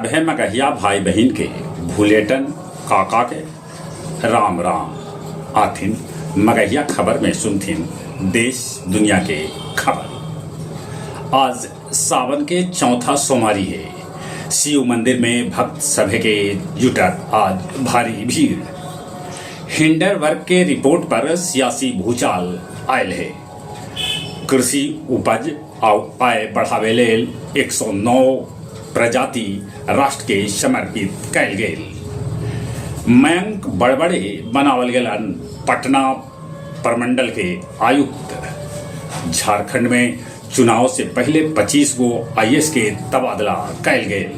सभे मगहिया भाई बहिन के भुलेटन काका के राम राम। आथिन मगहिया खबर में सुनथिन देश दुनिया के खबर। आज सावन के चौथा सोमवारी है। शिव मंदिर में भक्त सभे के जुटत आज भारी भीड़। हिंडनबर्ग के रिपोर्ट पर सियासी भूचाल आयल है। कृषि उपज आउ आय बढ़ावे लेल 109 प्रजाति राष्ट्र के समर्पित कैल गेल। मयंक बड़बड़े बनावल गेलन पटना प्रमंडल के आयुक्त। झारखंड में चुनाव से पहले 25 गो आईएएस के तबादला कैल गेल।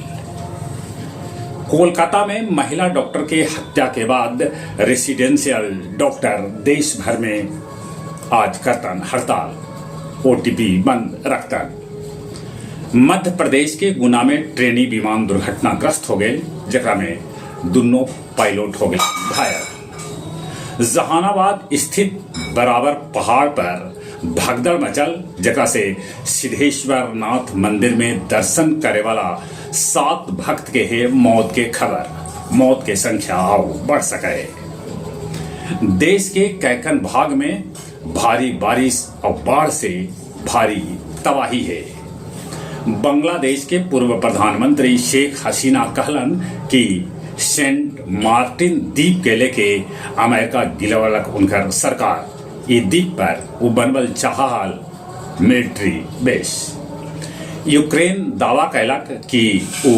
कोलकाता में महिला डॉक्टर के हत्या के बाद रेसिडेंशियल डॉक्टर देश भर में आज करतन हड़ताल, ओटीपी बंद रखतन। मध्य प्रदेश के गुना में ट्रेनी विमान दुर्घटनाग्रस्त हो गए, जेकरा में दुनों पायलट हो गए घायल। जहानाबाद स्थित बराबर पहाड़ पर भगदड़ मचल, जेकरा से सिद्धेश्वर नाथ मंदिर में दर्शन करे वाला 7 भक्त के है मौत के खबर। मौत के संख्या आउ बढ़ सके। देश के कैकन भाग में भारी बारिश और बाढ़ से भारी तबाही है। बांग्लादेश के पूर्व प्रधानमंत्री शेख हसीना कहलन कि सेंट मार्टिन द्वीप के लेके अमेरिका गिलवलक उनकर सरकार। ई द्वीप पर वो बनवल चाहल मिलिट्री बेस। यूक्रेन दावा कैलक कि वो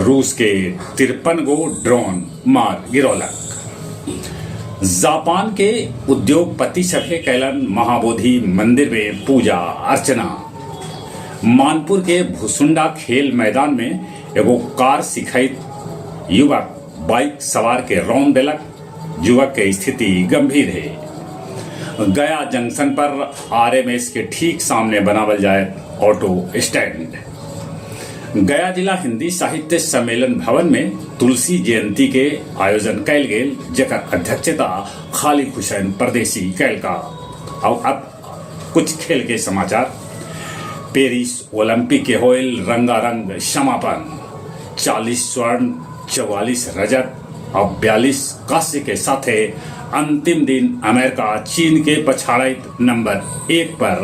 रूस के 53 गो ड्रोन मार गिरौलक। जापान के उद्योगपति सभे कैलन महाबोधि मंदिर में पूजा अर्चना। मानपुर के भुसुंडा खेल मैदान में एगो कार सिखैत युवक बाइक सवार के रौंद देलक। युवक के स्थिति गंभीर है। गया जंक्शन पर आरएमएस के ठीक सामने बनावल जाए ऑटो स्टैंड। गया जिला हिंदी साहित्य सम्मेलन भवन में तुलसी जयंती के आयोजन कैल गेल, जेकर अध्यक्षता खालिद हुसैन परदेसी कैल का। और अब कुछ खेल के समाचार। पेरिस ओलंपिक के होयल रंगारंग समापन। 40 स्वर्ण, 44 रजत और 42 कांस्य के साथे अंतिम दिन अमेरिका चीन के पछाड़ैत नंबर 1 पर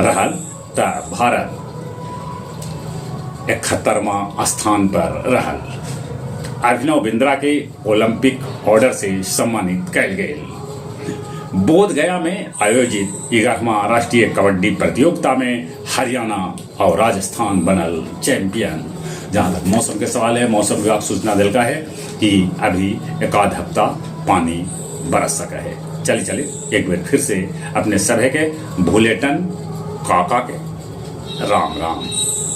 रहल त भारत 71वां स्थान पर रहल। अभिनव बिंद्रा के ओलंपिक ऑर्डर से सम्मानित कैल गेल। बोध गया में आयोजित 11वां राष्ट्रीय कबड्डी प्रतियोगिता में हरियाणा और राजस्थान बनल चैंपियन। जहां तक मौसम के सवाल है, मौसम विभाग सूचना दिलका है कि अभी एक आध हफ्ता पानी बरस सका है। चले चले एक बार फिर से अपने सभे के भूलेटन काका के राम राम।